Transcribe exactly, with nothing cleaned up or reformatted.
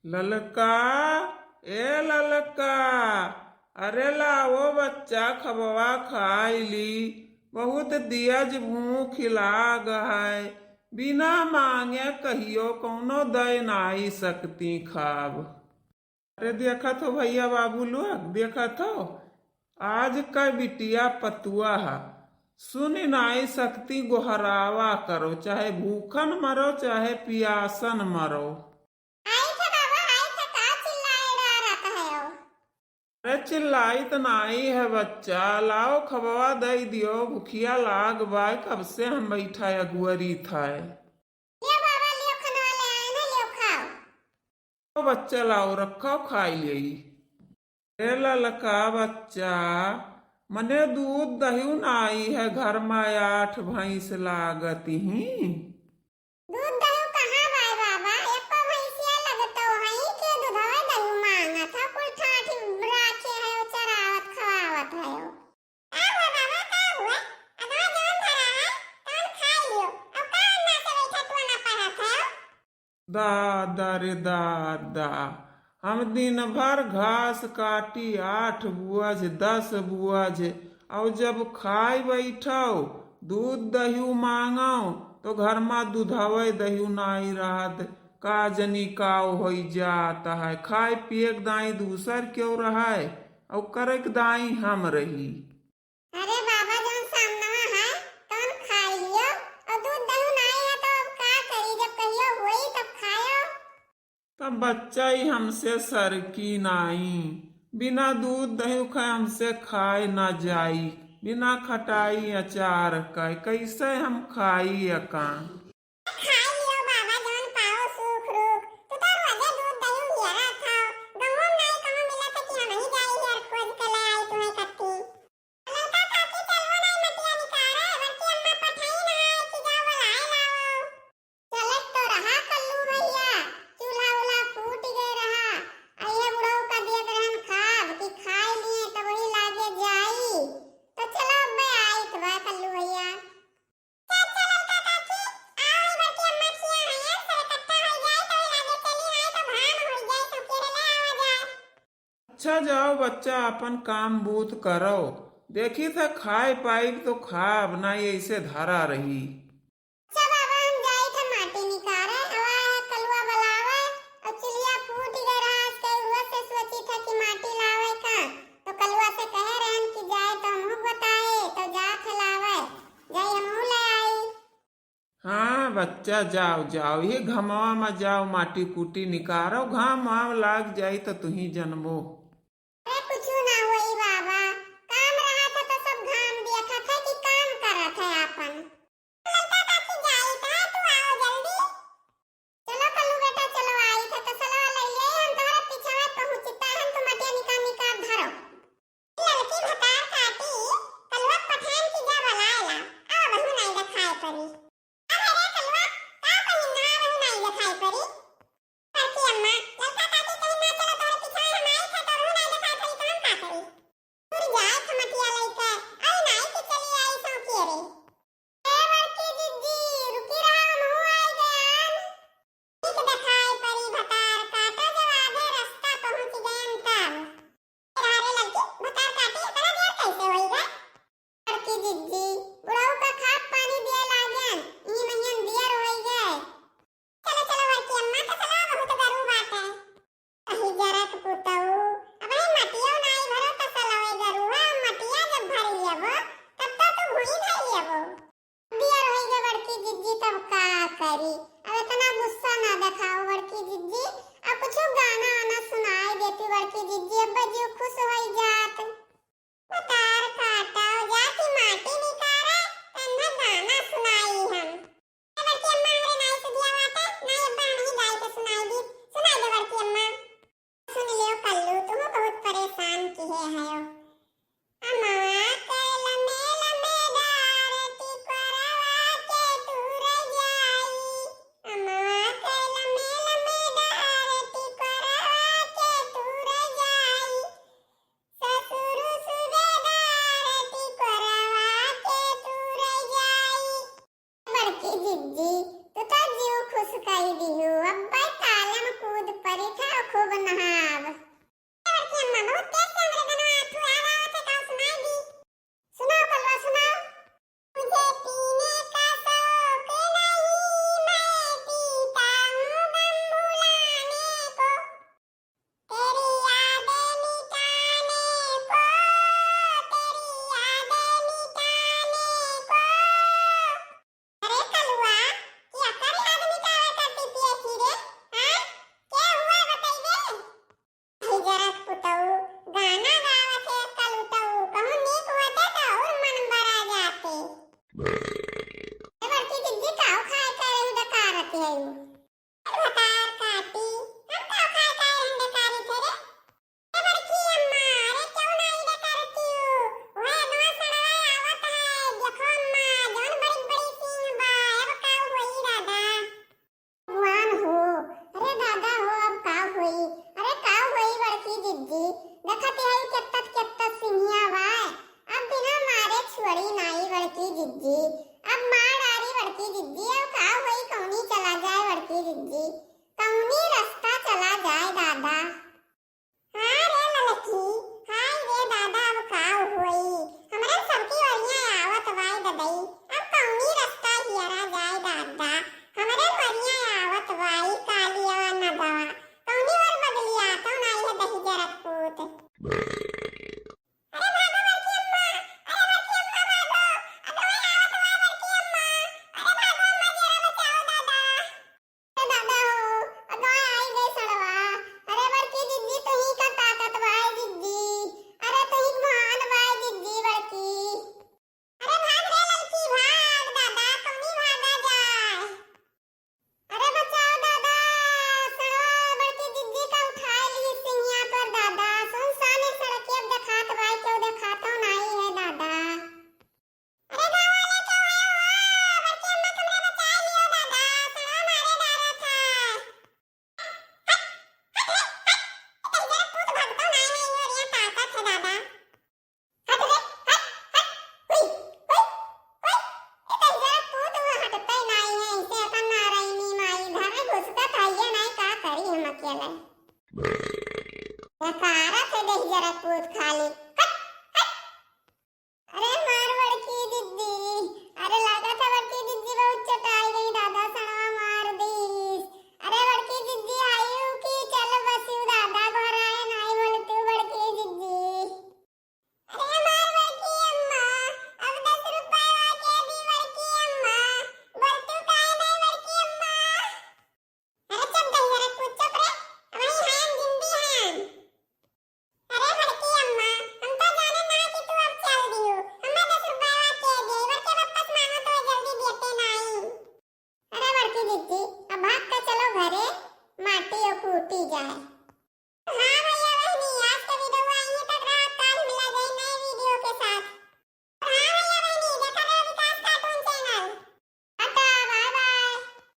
ललका, ए ललका, अरे लाओ बच्चा, खबवा खाइ ली, बहुत दियज भूख लाग है। बिना मांगे कहियो कौनो दय नाई सकती खाब। अरे देखत हो भइया बाबू लोग, देखत हो, आज कै बिटिया पतुआ ह, सुनि नाई सकती, गोहरावा करो, चाहे भूखन मरो, चाहे पियासन मरो। आई थे बाबा, आई थे, का चिल्लाए डारत है हो? अरे चिल्लाइत नाई है बच्चा, लाओ खबवा दइ दियो, भुखिया लाग बाय, कब से हम बैठा अगुअरी था। लियो बाबा, लियो खनवा ले आए ना, लियो खाओ। ओ बच्चा लाओ, रखो, खाइ लेई। ए ललका बच्चा, मने दूध दहिउ नाई है घर मा, आठ भैंस लागत ही। दूध दहिउ कहाँ बाय बाबा, एको भैंसिया लगतो है कि दूधवा दहिउ मांगत है, कुल ठाठी राखे है, चरावत खवावत है। का हुआ बाबा, का हुआ? अगवा जौन धरा है, तौन खाइ लियो। अब का अन्ना से बैठा तू ना पढ़त है? दादा रे दादा, हम दिन भर घास काटी, आठ बुअज, दस बुअज, और जब खाइ बैठो, दूध दहिउ मांगो, तो घर मा दूधवे दहिउ नाई रहत। का जनी काव होइ जात है, खाइ पिए के दाई दूसर केउ रहै, और करे के दाई हम रही। अरे बाबा, जौन सामनवा है, तौन खाइ लियो, और दूध दहिउ नाई है, तो अब का करी, जब कहियो होई, तब खायो। तब बच्चा ही हमसे सरकी नाई, बिना दूध दहिउ खाए हमसे खाए ना जाई, बिना खटाई अचार का कैसे हम खाई अका। खाइ लियो बाबा, जौन पाओ सूख रूख। तू तो रोजे दूध दहिउ हियरा था। गहुम नाई कहूँ मिलत है कि हमही जाई हियर खोज के ले आई तुम्हें कत्ती। ललका काकी चलबो नाई मटिया निकारे, बड़की अम्मा पठाई ना है कि जाओ बोलाए लाओ। चलत तो रहा कल्लू भइया, चूल्हा उल्हा फूट गए रहा। आ ये बुढ़ऊ का दियत रहन खाब कि खाइ लिए तब वही लागे जाई। तो चलो अब आइत बा कल्लू भइया। चाचा ललका काकी, आओ, ई बड़की अम्मा खिया हइया, सब इकट्ठा होइ जाए, तोरे लागे चली नाई तो घाम होइ जाए, सब केरे ले आवा जाए। अच्छा जाओ बच्चा, अपन काम बूत करो, देखी था खाए पाइब तो खाब, नाई ऐसे धरा रही। अच्छा बाबा, हम जाई था माटी निकारे, हवा है कलुआ बुलावे, और चुलिया फूट गए रहा, आज के उहे से सोची था कि माटी लावे का, तो कलुआ से कहे रहन कि जाए तो हमहू बताए, तो जात है लावे, जाई हमहू ले आई। हाँ बच्चा, जाओ, जाओ, ये घमवा मा जाओ, माटी कूटी निकारो, घाम वाम लाग जाई तो तुही जनबो। अरे कुछु ना होई बाबा, काम रहा था तो सब घाम देखत है कि काम करत है आपन। ललका काकी जाई था, तू आओ जल्दी। चलो कल्लू बेटा, चलो आई थे, तसलवा ले ले, हम तोहरे पीछे में पहुँचता है, तू मटिया निकाल निकाल धरो। ललकी भतार काटी, कलुआ पठान की जा बलाए ला, अब बहू नाई देखाए परी। अरे रे कलुआ, का पहिन ना बहू नाई देखाए परी? बड़की अम्मा, ललका काकी कहीं ना चलो, तोहरे पीछे हम आई थे, तो नहाब। बड़की अम्मा, बहुत तेज से हमरे गनवा आथू याद आवत है, का सुनाई दी? सुनाओ कलवा, सुनाओ। मुझे पीने का शौक नहीं, मैं पीता हूँ गम भुलाने को। तेरी यादें मिटाने को, तेरी यादें मिटाने को। अरे कलुआ, कि अकर याद मिटावे करती पिए थी रे? हाँ? के हुआ बतइबे? हिजरत पुतऊ, गाना गावत है कलुतऊ, कहूँ नीक होते तो और मन बरा जाते। ए बड़की जिज्जी, काऊ खाए करे ही डकारत है यू? भतार काटी, हम काऊ खाए करे हम डकारी थे रे? ए बड़की अम्मा, अरे क्यों नहीं डकारती हो? वह नवा सड़वा आवत है, देखो अम्मा, जौन बड़ी बड़ी सींग बा, अब काऊ होई दादा? भगवान हो, अरे दादा हो, अब का होई? अरे का होई बड़की जिज्जी? देखत हई केत्तत केत्तत सिंहिया बाय। अब बिना मारे छुअड़ी नाई बड़की जिज्जी। अब मार डारी बड़की जिज्जी, अब का होई? कौनी चला जाए बड़की जिज्जी? कौनी रास्ता चला जाए दादा? हाँ रे ललकी, हाय रे दादा, अब का होई? हमरे सबकी ओरिया आवत बाई ददई, अब कौनी रास्ता हियरा जाए दादा? हमरे ओरिया आवत बाई कालिया नगवा, कौनी ओर बगलिया तो नाई है दही जरत पूत। अरे भागो बड़की अम्मा, अरे बड़की अम्मा भागो, अगवा आवत बाई बड़की अम्मा, अरे भागो अम्मा जरा बचाओ दादा। अरे दादा हो, अगवा आई गई सड़वा। अरे बड़की जिज्जी, तुही का ताकत बाय जिज्जी। अरे तुही का महान बाय जिज्जी बड़की। अरे भाग रे ललकी भाग, दादा कौनी भागा जाए। अरे बचाओ दादा, सड़वा बड़की जिज्जी का उठाए ली सिंहिया पर दादा। सुनसान एक सड़किया देखात बाय, क्यों देखातो नाई है दादा। अरे गाँव वाले, क्यों आयो हो? बड़की अम्मा तुमरे बचाए लियो दादा, सड़वा मारे डारा था। हट, हट रे, हट। ए तोहरे पूत भगतो नाई है, इहो रिया ताकत है दादा। हट रे, हट, हट। हुई, हुई, हुई। ए तोहरे पूत वो हटते नाई है, इसे अपन नारायणी माई घर में घुसकत है, ये नाई का करी हम अकेले। बेकारत है दही जरा पूत खाली। हट, हट। अरे मार बड़की जिज्जी, अरे लागत है बड़की जिज्जी बहुत चटाई गई दादा, सड़वा मार दीस। अरे बड़की जिज्जी आयु की चल बसु दादा, घर आए नाई बोल तू बड़की जिज्जी। अरे मार बड़की अम्मा, अब दस रुपया के दी बड़की अम्मा, बोल तू काहे नाई बड़की अम्मा। अरे चुप दही जरा पूत, चुप रे, वही हैं जिंदी हैं। अरे बड़की अम्मा, हम तो जाने ना कि तू अब चल दियो। हमें दस रुपया के दे, बड़के वापस मांगो तो जल्दी देते नाई। अरे बड़की जिज्जी, अब भाग के चलो घरे, माटी और कूटी जाए।